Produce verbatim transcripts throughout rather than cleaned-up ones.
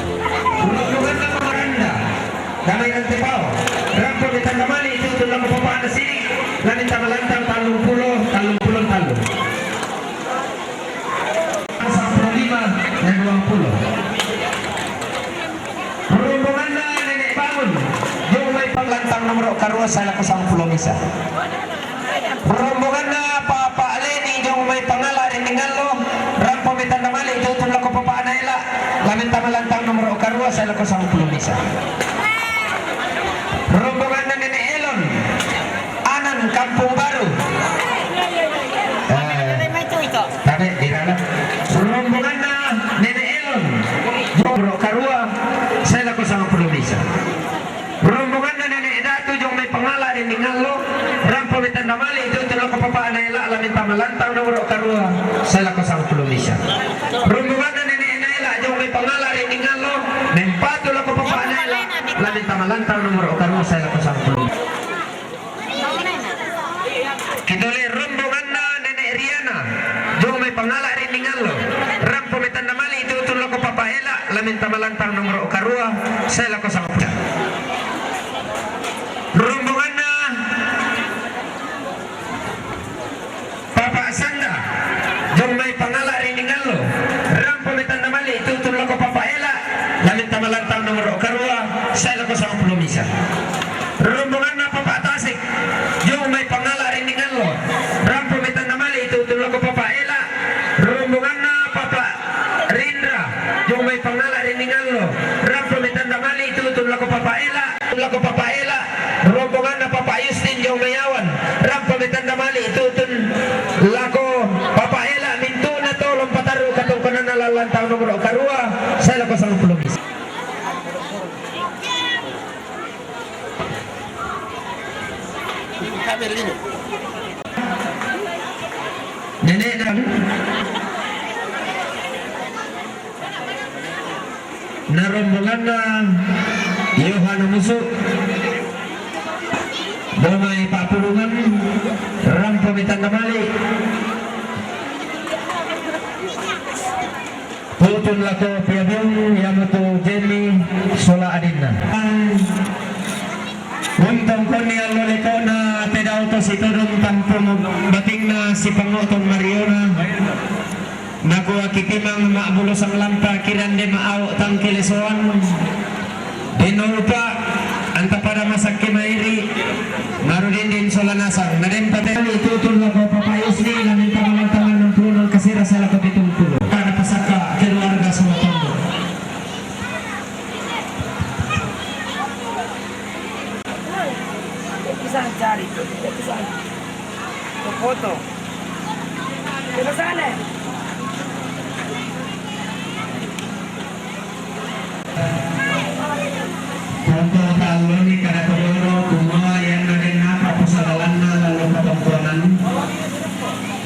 Rombonganna Maranda, Damai Rantepao, rampo mitanda mali' tutun lako papa'na sining, laminta malantang tallumpulo, tallumpulo tallu. Seppulo lima dan dua puluh. Rombonganna Nenek Bangun, jong mai panglantang nomoro karua, sae lako sampulo misa. Rombonganna Papa Leni, jong mai Pangala' Rinding Allo, rampo mitanda mali' tutun lako papa'na Ela, laminta malantang nomoro karua, sae lako sampulo misa. Rombonganna Nenek Elon, Anan Kampung Baru. Eh, tabe' dirana. Rombonganna Nenek Elon, nomoro karua, sae lako sampulo misa. Rombonganna Nenek Datu, jong mai Pangala' Rinding Allo, rampo mitanda mali' tutun lako papa'na Ela, laminta malantang nomoro karua, sae lako sampulo misa. Rombonganna Nenek Naila, jong mai Pangala' Rinding Allo, mempatu lako papa'na Ela, laminta malantang nomoro karua, sae lako sampulo. Kitole rombonganna Nenek Riana, jong mai Pangala' Rinding Allo, rampo mitanda mali' tutun lako Papa Ela, laminta malantang nomoro karua, sae lako sampulo. Rombonganna Papa Sanda, jong mai Pangala' Rinding Allo, rampo mitanda mali' tutun lako Papa Ela, laminta malantang nomoro karua, sae lako sampulo misa. Rombonganna Papa Tasik, jong mai Pangala' Rinding Allo, rampo mitanda mali' tutun lako Papa Ela. Rombonganna Papa Rindra, jong mai Pangala' Rinding Allo, rampo mitanda mali' tutun lako Papa Ela, lako Papa Ela. Rombonganna Papa Yustin, jong mai Awan, rampo mitanda mali' tutun lako Papa Ela, mintu'na tolo mpatarru katongkonanna, laminta lantang nomoro karua, sae lako sampulo misa. Nenek dan na rombonganna Yohana Musu, jong mai Pa'pulungan, rampo mitanda mali' tutun lako Piabung, iamotu Jenny sola adinna. Untong konni allo leko'na tedau to sitodong tampo batingna sipango'tong mariona. Nakua ki timang ma'bulu sanglampa, kirande ma'au' tangkelesoan. Denno lupa, anta pada masakke mairi', maru dinding sola nasang, na den pateni. Tutun lako Papa Yusni, laminta malantang annang pulona, kasera sae lako pitung pulo. Pada pasakka keluarga sola tondok. Bisa cari, bisa foto. Coba sana. Contoh ta'alloni kada todoro, kumua ianna den apa pusadalanna lalu patomponan.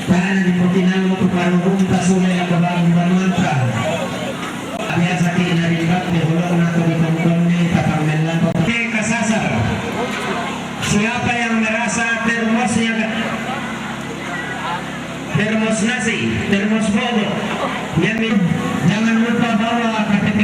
Tae' na dipotinallu tu kalukunta sule lako bangun banuanta. Biasa ki naribat di hulona tu ditongkonni tapammellan. Oke, kasasar. Siapa yang merasa termosnya, termos nasi, termos bobo, yang mi-, jangan lupa bawa K T P.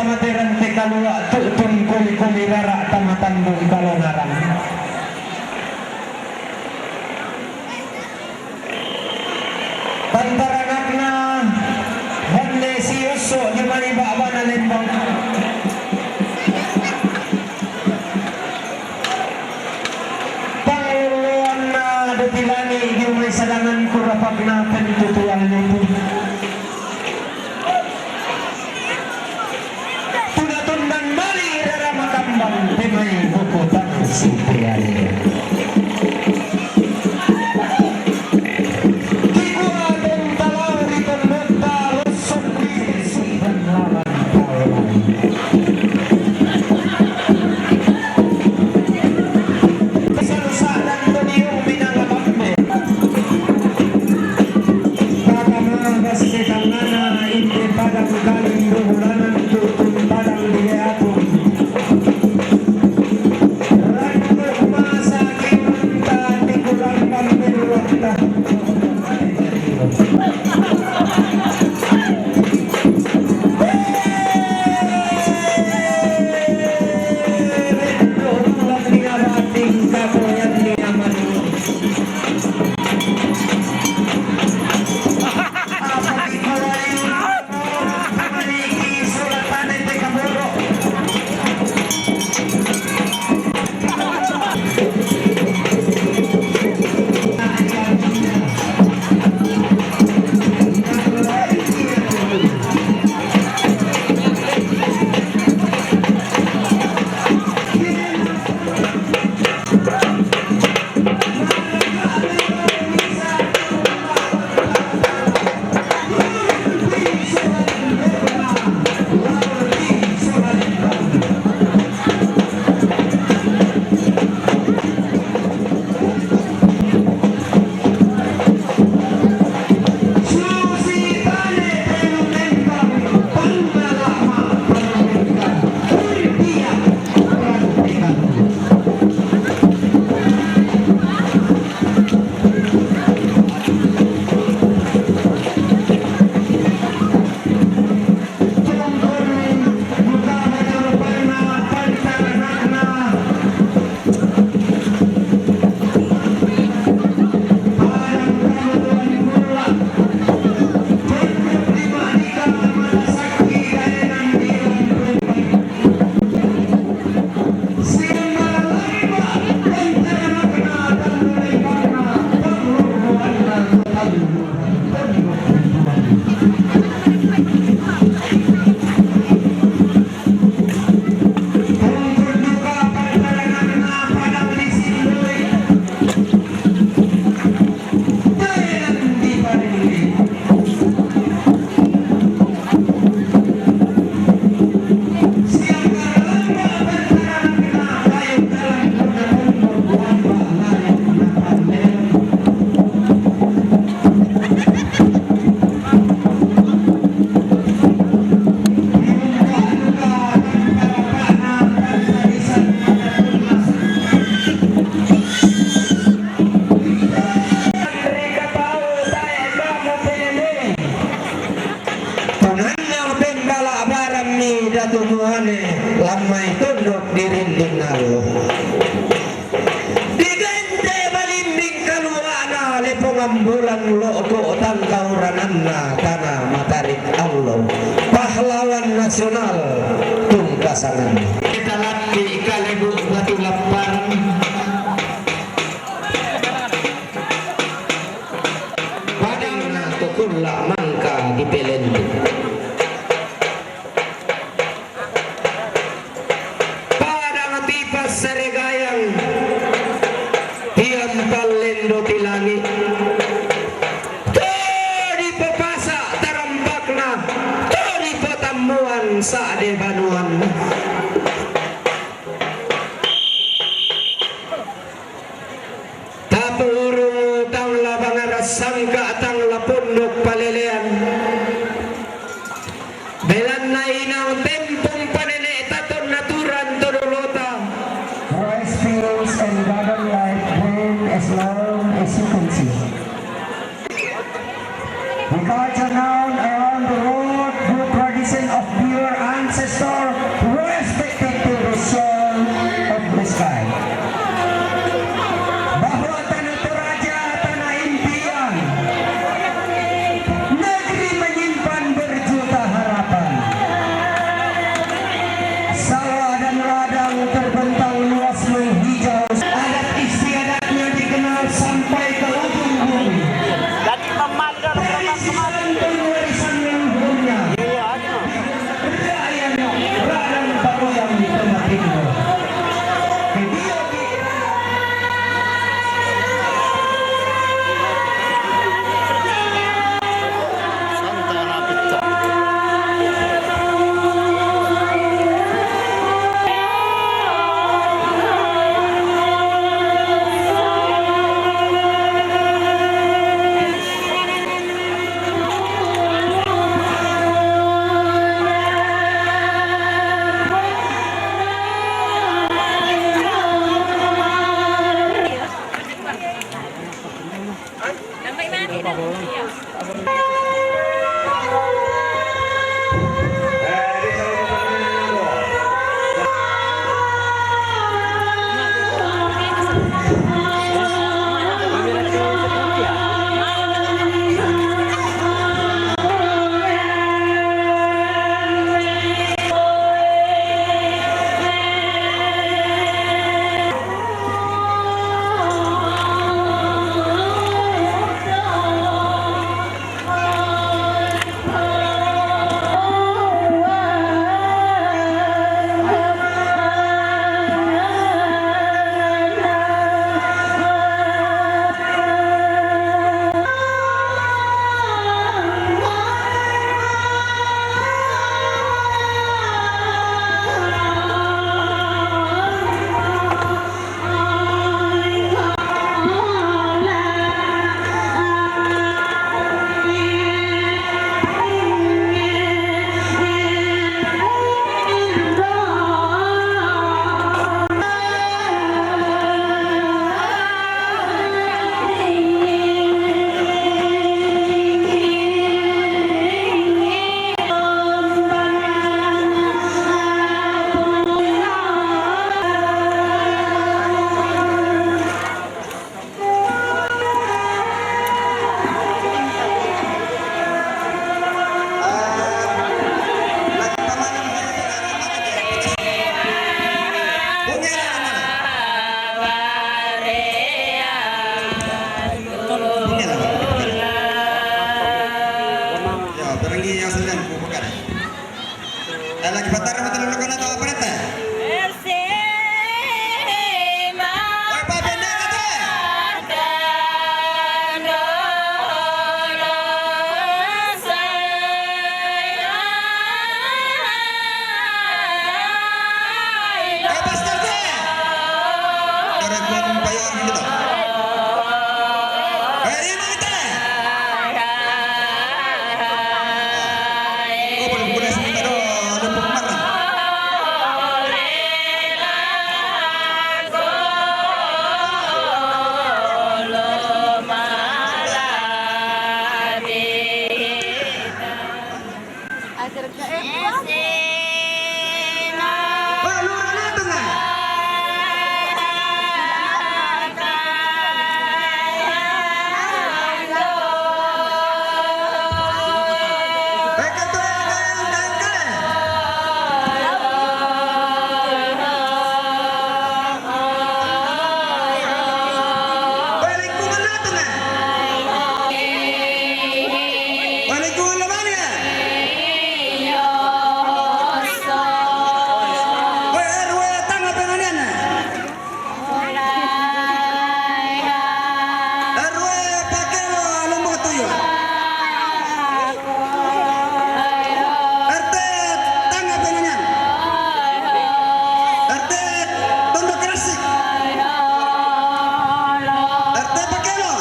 Materan te kalua' tu'tun kuli-kuli rara' tama tandu' kalongaran. Pantaranakna Honde si Usso' jumai ba'bana lembang. Pangloloanna Dotilangi jumai sadangan kurapakna pentutuan lutu. Tuna tundan mali rara makambang pemai buku tang si peyari. Kikua tong talau ri tondokta lossong di si dan lawan taulai. Salsa dan toniung minangabambe. Patama basse tangngana inde padang kaling ruhulanan tutun padang di atung. Randuk masa kiunta tikulang pambeluatta. Tunanna pembala' barammi Datu Muane, lammai tondok di rinding allo. Digente' balimbing kalua'na Lepongan Bulan, lo'ko' tangkaurananna tana matarik allo. Pahlawan nasional tungkasangan. Kita lambi' kalebu' batu lapparan. Padang na to kulla' mangka dipelende. Padang tipas saregayang tiang pallendo tilangi. To dipopasa' tarambakna, to dipotammuan sa'de banuanna. Tapourung tang la bangara sangka' tang la pondok palelean. Belanna inang tempung panene'ta tonna turang to dolota. Rice fields and garden life drain as long as you can see. The culture known around the world, good tradition of pure ancestor Lagi patar mata dulu kena tahu apa nanti? Oi, pa, pendek aja. Eh, pastor deh. Ada pun bayar gitu. Eh, imam itu. Oh, belum boleh sebentar. Ada pengumuman. Waalaikumsalam. Woi, R W tanga penganian. R W pakelo lombo tuyo. R T tanga penganian. R T tondo kerasik. R T pakelo.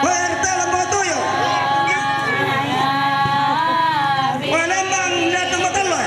Woi, R T lombo tuyo. Woi, lembang, lihat tempat lo.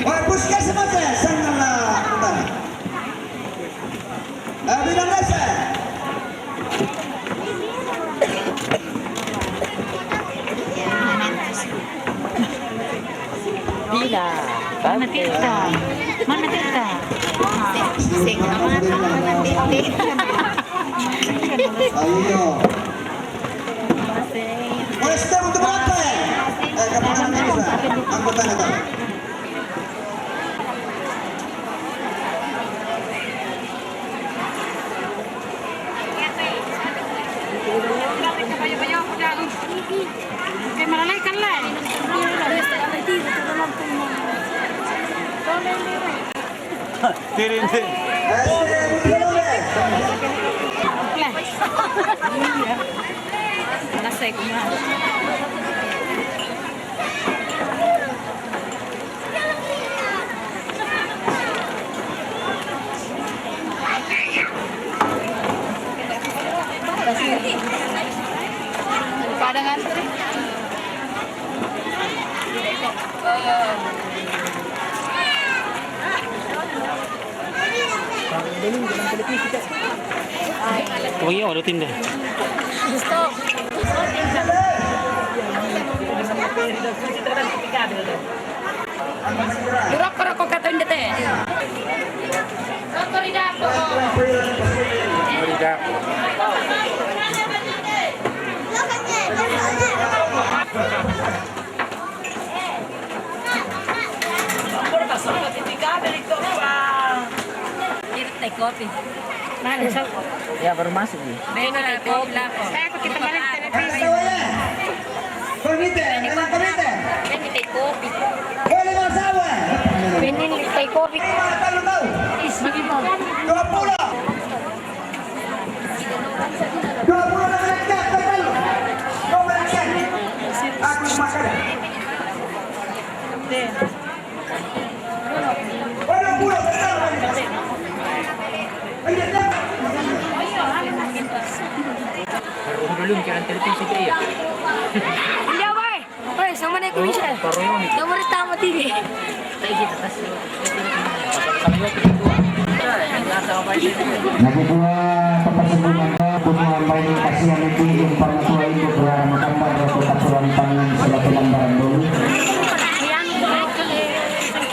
Woi, puskesmas ya, sangat lah. Eh, bidan desa. Tina, mana Tirta? Mana Tirta? Ayo. Wes, temu tu berapa ya? Eh, kapan bisa? Angkutan apa? Tirin, tirin. Nasa ko na. Pada ngantri. Kung iyo, ano tinda? Durok ko ra ko katon dete. Otoridad ko. Otoridad. Irte kopi. Ya, baru masuk nih. Beno te kopi. Saya aku kita balik televisi. Permite, memang permite. Beno te kopi. Boleh masawa. Beno te kopi. Dua puluh. Dua puluh na malengke, betul. Dua malengke. Aku makan. Hindi, boy. Hoy, sama na yung komisyon. Nomor tama, T V. Nagkukuha, papasubukan ka, kumuha ang bayan ng Kasihan, ito yung pamatuwa, yung kukuha, matambal, yung kukuha, pangan, sa lahat ng barangay.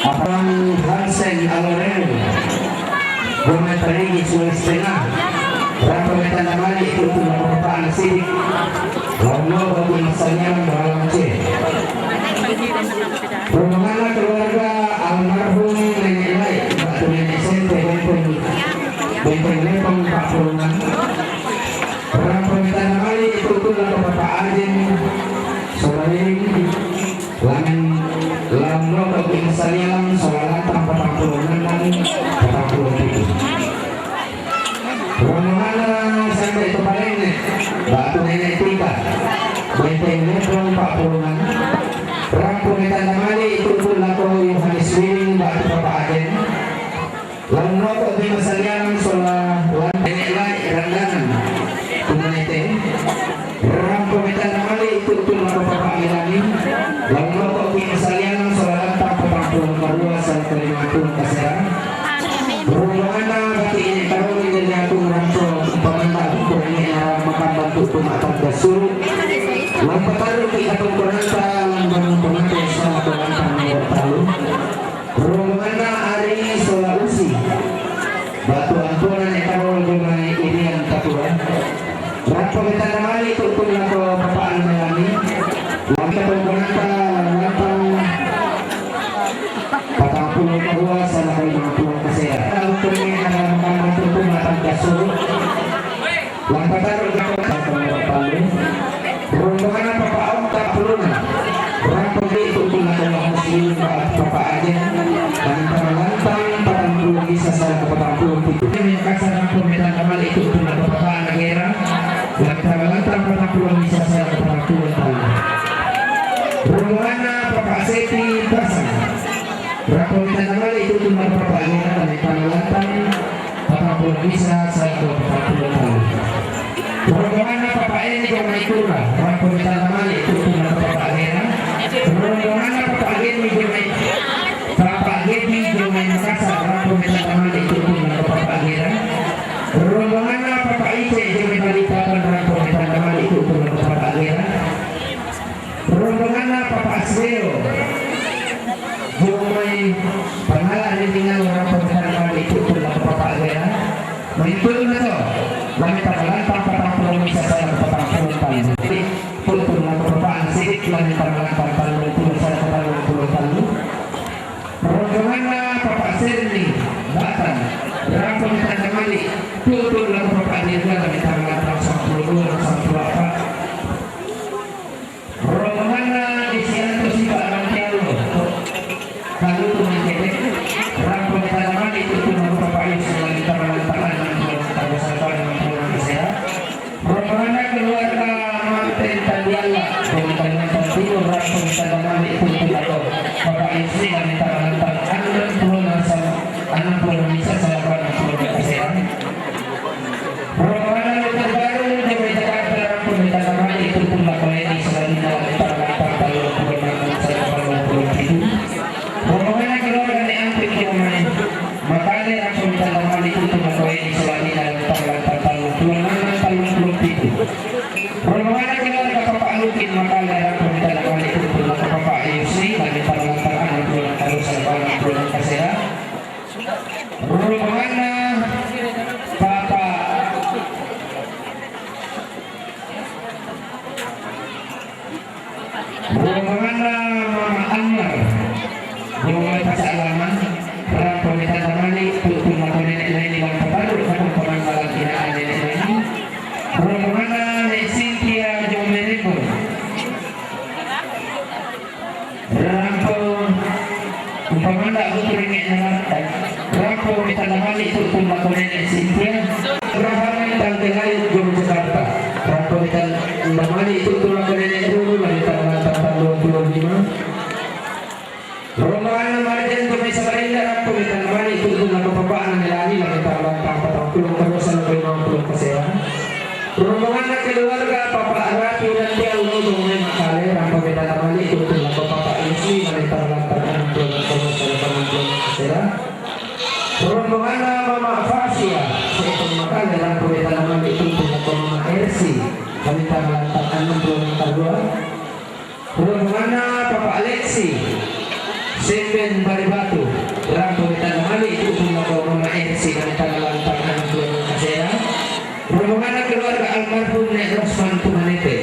Apang Hansen Alorel, Gomez Paligis, Westena, Rafa Metan Damali, Tutu Lakopa, Sidik, Launloto, Ogi Masanyang, Bahalang Che. Rombongan na keluarga almarhum Nenek Lai, Batu Nenek Sente, Benteng, Benteng Lepong, Pak Pulungan. Rafa Metan Damali, Tutu Lakopa, Pak Ajen, Sobaring. Lamen, Launloto, Ogi Masanyang, sola lantang patang puluh enam, patang puluh tujuh. Rombongan sampai itu paling nih. Batu Nenek Tingkat. Benteng Lepong, Pak Pulungan. Rafa Metan Damali, Tutu Lakopa, Yohanes Wiring, Batu Papa Ajen. Launloto, Ogi Masanyang, sola lantang Nenek Lai, Randangan, Tumanete. Rafa Metan Damali, Tutu Lakopa, Pak Milani. Launloto, Ogi Masanyang, sola lantang patang puluh kedua, sala lima puluh kasera. Rombongan na bati ini karung ini, aku merantau pemanda, kurangnya arah makan bantu tumak tangga suruh. Lampa taruh di katong konanta, lambang pengantin, sala lantang nomor talu. Rombongan na ari Sulawesi. Batu Ampona, Nenek Karol, Jomai Irian Tatua. Rafa Metan Damali, Tutu Lakopa, Pak Melani. Lampa penggunata, lantang patang puluh kedua, sala lima puluh kasera. Lalu kami ada makan batu tumak tangga suruh. Lampa taruh di kota Palu. Rombongan na Papa Okta Pulungan. Rafa Metan Damali, Tutu Lakopa, Pak Muslim, Pak Papa Ajen. Dan para lantang patang puluh bisa, sala patang puluh tujuh. Ini Makassar, Rafa Metan Damali, Tutu Lakopa, Pak Nagera. Dan para lantang patang puluh bisa, sala patang puluh tujuh. Rombongan na Papa Sepi Pasang. Rafa Metan Damali, Tutu Lakopa, Pak Nagera. Dan para lantang patang puluh bisa, sala patang puluh tujuh. Rombongan na Papa Eni Jomai Tura, Rafa Metan Damali, Tutu Lakopa, Pak Gera. Rombongan na Papa Gemi Jomai, Papa Gemi Jomai Makassar, Rafa Metan Damali, Tutu Lakopa, Pak Gera. Rombongan na Papa Ice Jomai Balikpapan, Rafa Metan Damali, Tutu Lakopa, Pak Gera. Rombongan na Papa Asdeo Jomai Pangala, Rintingan, Rafa Metan Damali, Tutu Lakopa, Pak Gera. Main turun na to. Lamen tara lantang patang puluh bisa, sala patang puluh talu. Tutu Lakopa, Pak Sidik, lamen tara lantang talu puluh, sala patang puluh talu. Rombongan na Papa Serni Batan, Rafa Metan Damali, Tutu Lakopa, Pak Dirga, lamen tara lantang sampulu dua, sampulu empat. Rombongan na Desianto Sipa Rantialo, Kalutu Mantete, Rafa Metan Damali, Tutu Lakopa, Pak Yus, lamen tara lantang anam puluh, talu sala anam puluh kasera. Rombongan na keluarga Martin Tandiala, dari Kalimantan Timur, Rafa Metan Damali, Tutu Lakopa, Pak Yus, lamen tara lantang anam puluh, anam puluh bisa, sala anam puluh kasera. Rombongan na Luther Baru, Jomai Jakarta, Rafa Metan Damali, Tutu Lakopa, Eni Saladina, lamen tara lantang talu puluh anam, sala anam puluh pitu. Rombongan na keluarga Nenek Ampik Jomai Makale, Rafa Metan Damali, Tutu Lakopa, Eni Saladina, lamen tara lantang talu puluh anam, talu puluh pitu. Rombongan na keluarga Papa Lukin Makale, Rafa Metan Damali, Tutu Lakopa, Pak Yusri, lamen tara lantang anam puluh, talu sala anam puluh kasera. Rombongan na Papa, rombongan na Mama Anwar, Jomai Pasar Lama, Rafa Metan Damali, Tutu Lakopa, Nenek Leni, lamen tara lantang, Tutu Lakopa, Nenek Leni. Rombongan na Nenek Sintia, Jomai Rembon. Rafa, umpamanda aku ringgit na lantang. Rafa Metan Damali, Tutu Lakopa, Nenek Sintia. Rafa Metan Damali, Jomai Jakarta. Rafa Metan Damali, Tutu Lakopa, Nenek Ruru, lamen tara lantang talu puluh lima. Rombonganna Papa Alexi, Semben Baribatu, rampo mitanda mali tu'tun lako Mama Ersi, lamentana lantang annang pulona kasera. Rombonganna keluarga almarhum Nek Rosman Tumanete,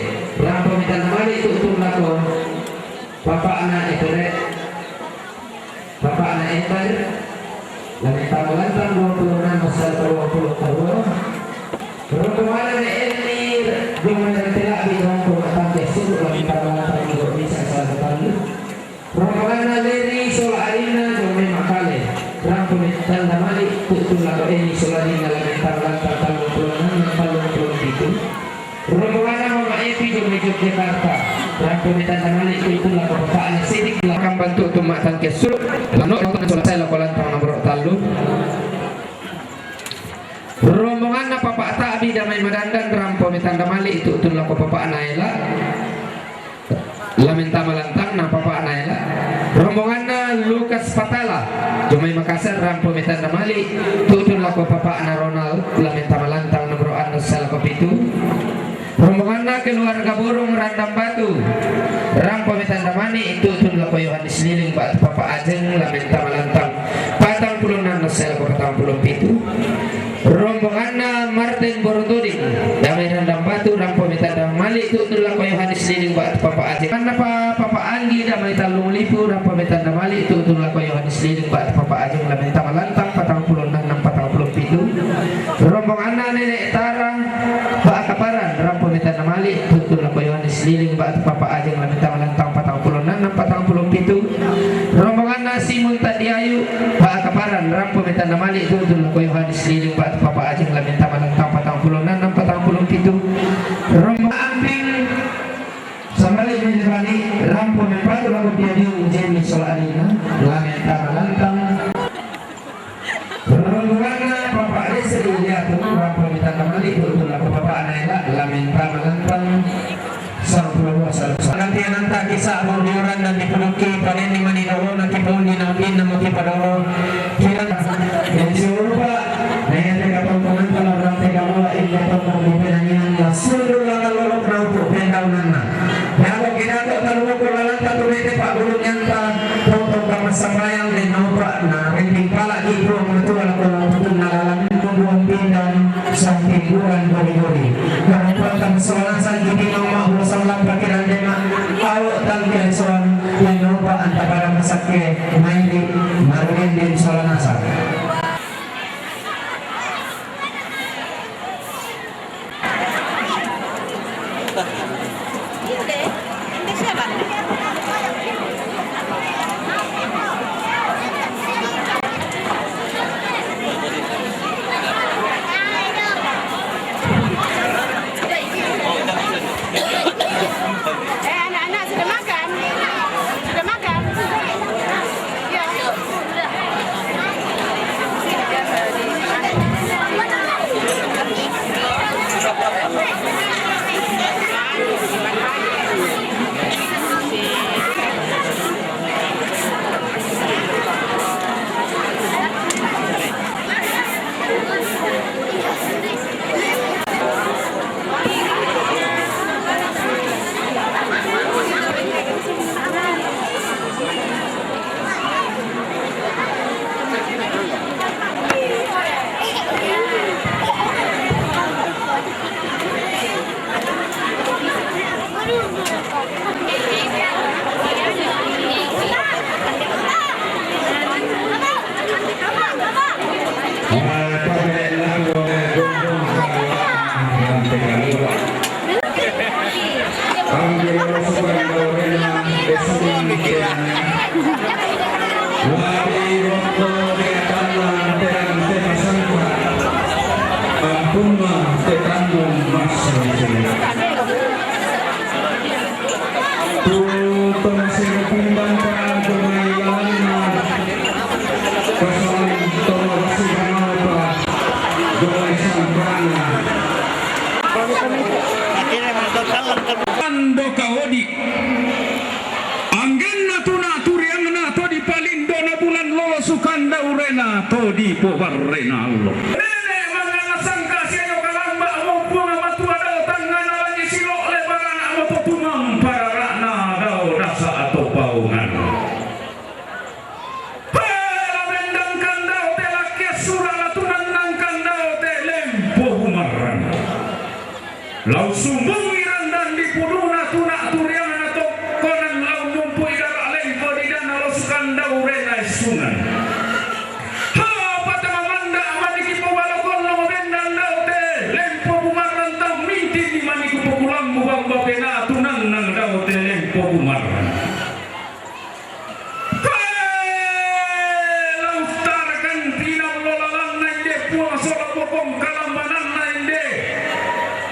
rampo mitanda mali tu'tun lako bapakna Etere. Bapakna Ember, lamentana lantang dua puluh enam pasal dua puluh dua. Rombonganna Nek Elmir, jomai Rantela'bi, rampo mattangki assulu, lamentana lantang dua bisa pasal tallu. Rombonganna Leri sola arinna, jomai Makale, rampo mitanda mali tu'tun lako Eni sola arinna, lamentana lantang tallung puluh enam, tallung puluh pitu. Rombonganna Mama Epi, jomai Yogyakarta, rampo mitanda mali tu'tun lako bapakna Sidik, lakambang tu'tun mattangki assulu, lano sola sai lako lantang nomoro tallu. Rombonganna Papa Ta'bi, damai Madandan, rampo mitanda mali tu'tun lako bapakna Ela, lamentana lantang na bapakna Ela. Rombonganna Lukas Patala, jomai Makassar, rampo mitanda mali tu'tun lako bapakna Ronald, lamentana lantang nomoro annang salako pitu. Rombonganna keluarga Borong Randang Batu, rampo mitanda mali tu'tun lako Yohanes Liling ba'tu Papa Ajeng, lamentana lantang patang puluh enam salako patang puluh pitu. Rombonganna Martin Borotoding, damai Randang Batu, rampo mitanda mali tu'tun lako Yohanes Liling ba'tu Papa Ajeng. Anna pa Papa Anggi, damai Tallung Lipu, rampo mitanda mali tu'tun lako Yohanes Liling ba'tu Papa Ajeng, lamentana lantang patang puluh enam, patang puluh pitu. Rombonganna Nenek Tara, Ba'akaparan, rampo mitanda mali tu'tun lako Yohanes Liling ba'tu Papa Ajeng, lamentana lantang patang puluh enam, patang puluh pitu. Rombonganna Simun Tadiayu, Ba'akaparan, rampo mitanda mali tu'tun lako Yohanes Liling ba'tu Papa Ajeng, lamentana lantang patang puluh enam, patang puluh pitu. Rombonganna Amping Sambali Benjamani, rampo mempatu lako Pia Biung, Jemi sola arinna, lamentana lantang. Rombonganna Papa Esri Liatu, rampo mitanda mali tu'tun lako bapakna Ela, lamentana lantang sampulo dua salasa. Nanti ananta kisah bondiuran dan dipudukki, panenni mani dolona kipaundi naundinna muki padolo. Kirana dan siurupa, naya tega tongkonanta larang tega mola inda tongkong dipenanian la sundu langa lolok naupu pendaunanna. Dago kidato taluku lalanta tumete pagulung nyanta, tongkong kamma sambayang den naupa na rinding pala di Puang Matua lako putunna lalang buang pindang sangtimburan gori-gori. Karupa tang sola nasa giti mama ulo sallang pakirande ma au tang kerisoan. Menopa anta pada masakke mairi maruen den sola nasa. Eh, anak-anak sudah makan? Sudah makan? Ya. Angelo Sukandorena Esuni Keana. Wabi Rokko Deatanna Terang Temasangka. Ampunna Tetannung Massungsung. Tu Tomasero Pindanta Jomai Lalanna. Kasang Tomasero Pindanta Jomai Sangkana. Ando kaodi. Anggenna tuna turiangna to dipalindo na bulan lolo Sukandaurena to dipobarrena allo. Nene mangana sangka siayo kalamba mo Puang Matua dao tangngana langi silo le barana mo potumang pararana dao. paongan. Hela bendang kandao te lakke sura la tunannang kandao te lempo bumarran. Lau sumbungi randan di puduna tuna turiangna tokkonan lau mumpui dara lempo di dana lo sukandau rena essungan. Ha, pata mamanda maniki pobalo kono bendang dao te lempo bumarran tamminti di maniku pokulambu bamba pena tunannang dao te lempo bumarran. Hei, lau tarakan pinallo lalanna inde Puang sola bokong kalambananna inde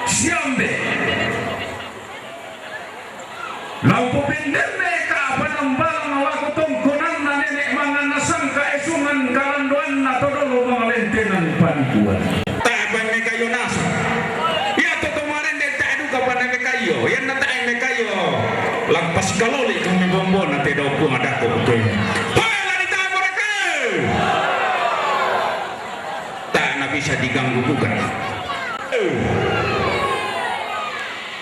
siambe. Lau popendemme ka panambalang lako tongkonanna nenek manganna sangka esungan kalandoanna todolo mangalentenan panikuan. Tae paimekaio nasu. Ia to tomarende tae duka paimekaio. Ianna tae mekaio. Lappas kaloli kami bombona te dau Puang adako ke. Hoi, lari tae morake. Tak na bisa diganggu gugat.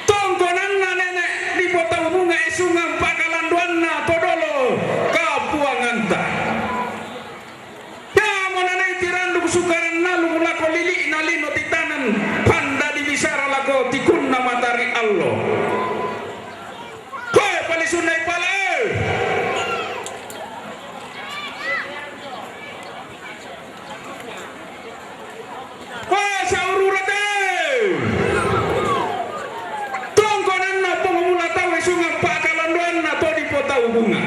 Tongkonanna nenek dipotau bunga esungan pakalandoanna todolo kapuanganta. Ia monanai tiranduk sukaran nalung lako lili'na lino titanan panda dibisara lako tikunna matari allo. Hoi, palisunna ipala e. Hoi, saururate. Tongkonanna Puang mula tau esungan pakalandoanna to dipotau bunga.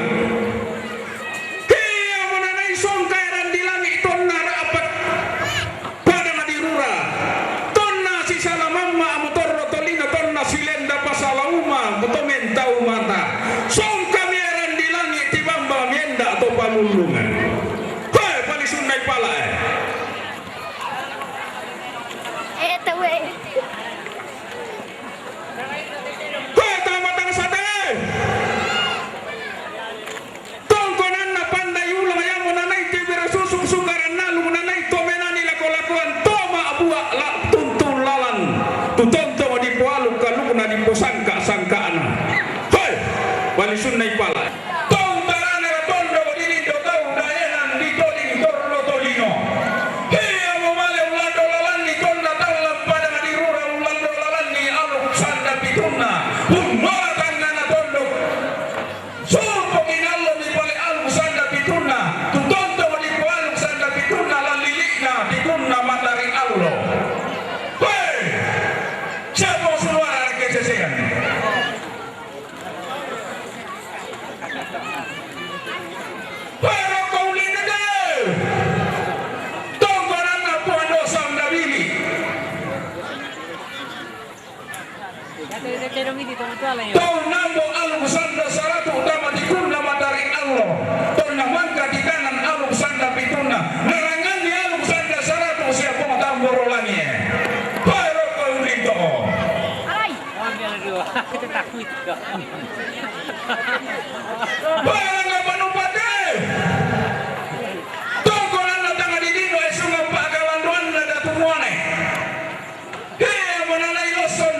Ia monanai songka eran di langi tonna rapat padang di rura. Tonna sisala mamma amu torro tolino tonna silenda pasala uma muto mentau mata. Songka mi eran di langi tibamba mienda to pamullungan. Hoi, palisunna ipala e. Eh, tahu eh. Hoi, tamatang sate. Tongkonanna pandai ulang ia monanai tibira susuk sukaran nalung nanai to menani lako-lakoan to ma'bua la tuntun lalan. Tu tontong dipoaluk kalukna diposangka-sangkana. Hoi, palisunna ipala. Tong tarane la tondok di lindo tau daenan di toling torno tolino. Ia mumale ulando lalanni tonna tallang padang di rura ulando lalanni aluk sanda pitunna. Unnola tangngana tondok. Supoki nallo mi pale aluk sanda pitunna, tu tontong dipoaluk sanda pitunna lallili'na pitunna matari allo. Hei! Siapa suara rekke sesean? Hei, rokko ulindeke! Tongkonanna Puang do sanda bili. Tau nambo aluk sanda saratu tama tikunna matari allo. Tonna mangka titanan aluk sanda pitunna. Naranganni aluk sanda saratu sia Puang tamboro langi e. Hoi rokko ulinto. Ai. Ambil dua. Kita takut. Hoi rokko panupate. Tongkonanna tanga didino esungan pakalandoanna datu muane. Ia monanai losson,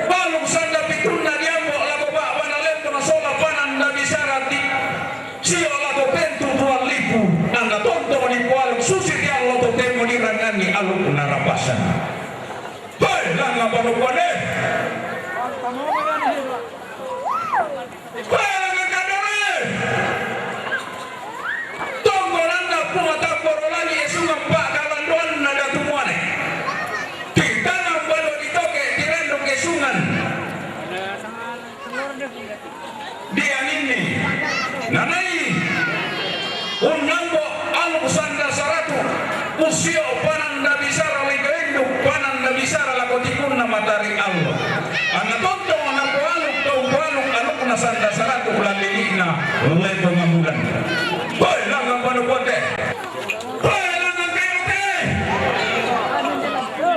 paluk sanda pitunna diambo lako ba'bana lembang sola pananda bisara ti sio lako pentu tuan lipu, anna tontong dipoaluk susi ti allo totemo diranganni aluk narapasan. Hoi, langa panukuan e. Hoi, langa kadore. Tongkonanna Puang tabboro langi esungan pakalandoanna datu muane. Titanang balo ditoke tiranduk esungan. Dianinni nanai unnambo aluk sanda saratu usio pananda bisara leko induk pananda bisara lako tikunna matari allo. Anna tontong napoaluk tau poaluk alukna sanda saratu lallili'na leko ngamulan. Hoi, langa panukuan te. Hoi, langa kayote.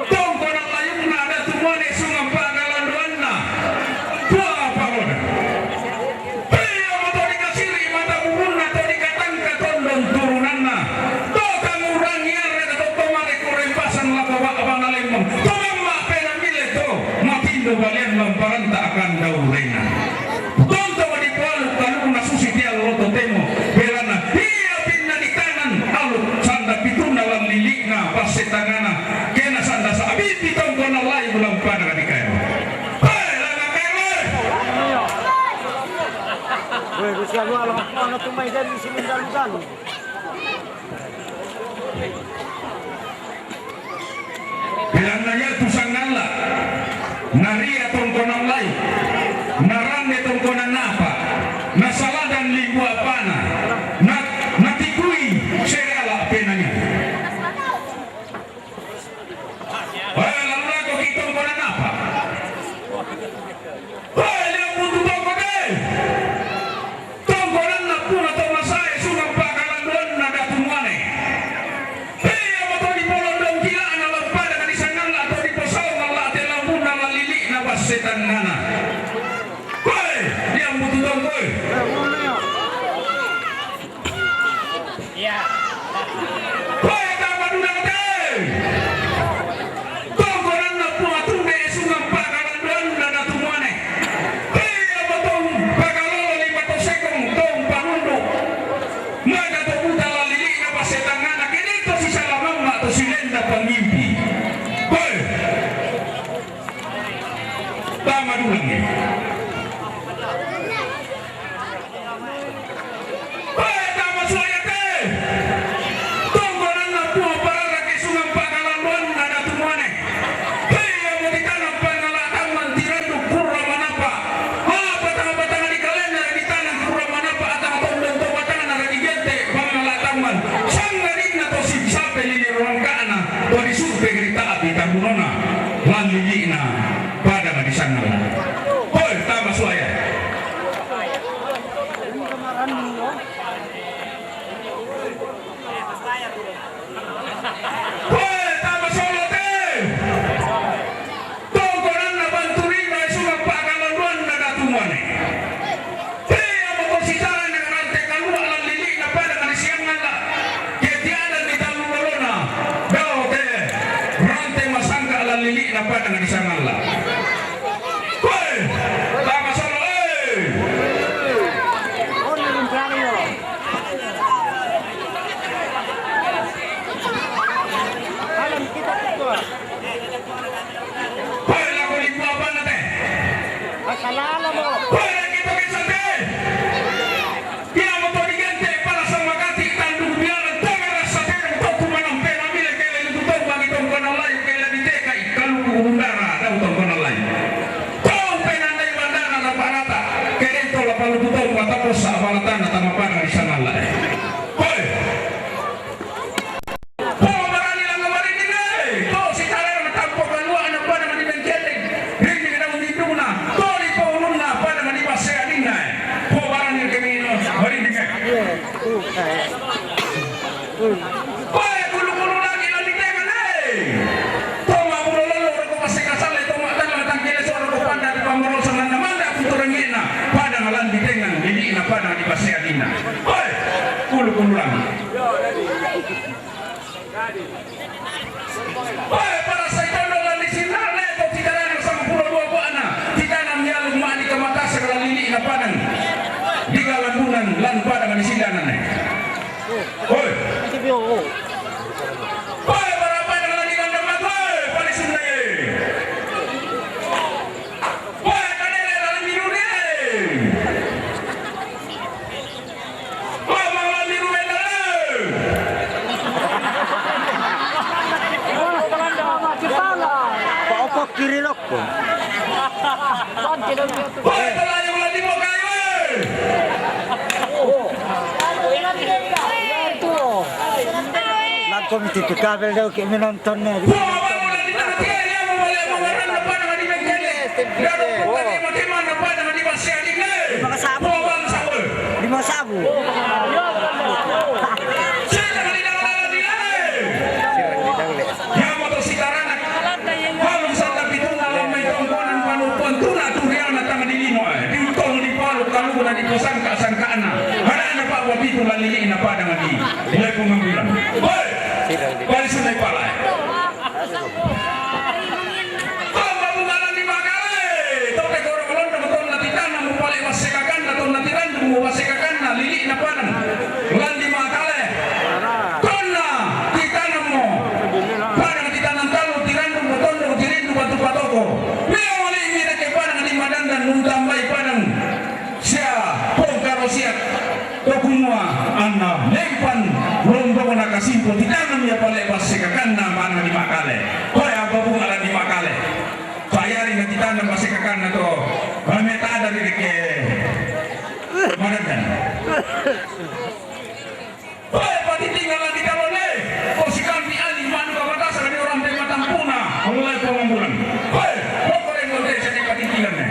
Tongkona layukna datu muane sungan pakalandoanna. Dua paona. Hei, omo to dikasiri mata burunna to dikatangka tondon turunanna. To tangurangi arre to tomare kurempasang lako ba'bana lembang. To mamma pena mile to matindo balian lamparanta akan daurena. Tonto dipoaluk kalukna susi Sianu ala, ana tumai dari sini dalu-dalu. Belanna iatu sangalla, naria tongkonan lai, naranne tongkonan apa, nasaladan limbu apana, na, natikui serala penanya. Oe, lalu lako ki tongkonan apa? Oe, liambutu tongko te! Tongkonanna Puang Tomasae, sungang pakalandoanna Datu Muane. Pea mato dipolondong kila'na lao pada disangalla, to diposaung alla te lambunna lan lili'na basse tangngana. Koe, liambutu tongkoe. Koe tama dulang te. Tongkonanna Puang Tumbe, sungang pakalandoanna Datu Muane. Pea mato pakalolo lima to sekong, to panundu. Maka to buta lan lili'na basse tangngana, ke de to sisala mamma to silenda pangimpi. Koe. Tama dulang e. Koe tama suaya te. Tongkonanna Puang Pararake, sungang pakalandoanna Datu Muane. Pea mo titanang pangala' tamman, tirandu kurra manapa. Apa tama batanga di kalena ditanang kurra manapa, atang tondon to batangna digente' pangala' tamman. Sangadinna to sisape lili rongka'na, to disuppe ri ta'bi tabunona lan lili'na padang disangalla. Koe tama suaya. Koe tama solo te. Tongkonanna Bantu Rimba, sungang pakalandoanna Datu Muane. Pea mato sitara rante kalua' lan lili'na padang disangalla. Ke tiadang di tallu lolona, dao te rante masangka' lan lili'na padang disangalla. Koe, tama solo, eh! Koe lako lingua bana te. Koe lako kita ke sate. Iamoto digente' pala sammakati tandung biarang tongera satereng to kumanang penamile kele lutu tong bagi tongkona layu kele ditekai kaluku undara dau tongkona layu. Tau penandai bandara rata-rata kele to lapaluku tong matapossa balatana tamapada di sanalla. Koe. Pobarani langnga marinding e, to sitarana tampo kalua'na padang di Bengkeleng, rinding daun dindungna, to di paulunna padang di Passeadinna e. Pobarani kemino marinding e. Pae kulu-kulu langi' lan di tengan e. To ma'bulo lollo roko Passekasale, to ma'talla tangkele so roko Panda di Pamorosan, lanna manda' kuturangi'na padang lan di tengan, lili'na padang di Passeadinna. Oe, kulu-kulu langi'. Oe, para sai tondong lan di Sinarne, to titanang sampulo dua bua'na, titanang mialung ma'di ka Makassar lan lili'na padang, di Galambunan lan padang di Sindanan e. Oe. Oe, para padang lan di Gandang Matu e, palisunna e. Oe, kadere lan di Duri e. Paopo kiri lokko. Lakko mi tipi kabel dau ke menonton ne. Lima sabu. Lima sabu. Iamoto sitarana. Palu sanna pitunna lan mai tongkonan panupuan tuna turiana tang di lino e. Diuttong dipalu kaluna diposangka-sangkana. Adana pa wapitu lan lili'na padang di. Mulai pengambilan. Hoi. Palisunna pala e. Tomba bunga lan di Makale, to pekoro londo tonna titanang mupale massekakanna, tonna tirandung mupassekakanna, lili'na padang lan di Makale. Tonna titanang mo padang titanang talu, tirandung mo tondong, tirindu batu patoko. Meo mali'mi deke padang di Madandan, nuntambai padang sia Pongkaro Kumua anna lempan lombokna kasimpo titanam ia pale' basse kakanna manna di Makale. Koe ababung ala di Makale. Payari na titanam basse kakanna to. Mame tada ri deke. Maradan. Koe patitingal di Kalole. Ko sikambi ali manu ka batasa di orang de matampuna. Mulai pemambulan. Koe, pokore ngol desa di patitingal ne.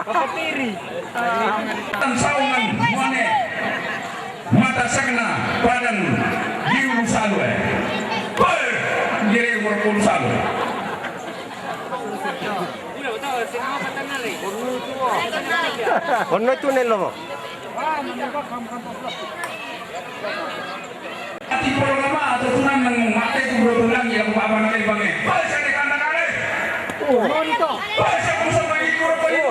Papatiri. Tan saungan muane mata sagna padang di Ulu Salue. Ber, dire umur Ulu Salue. Onno itu nelo mo. Ati polo lama atau tunan nang mate tu dua bulan yang bapak nang bange. Balik sa di kandang kare. Balik sa pusat lagi kurang balik.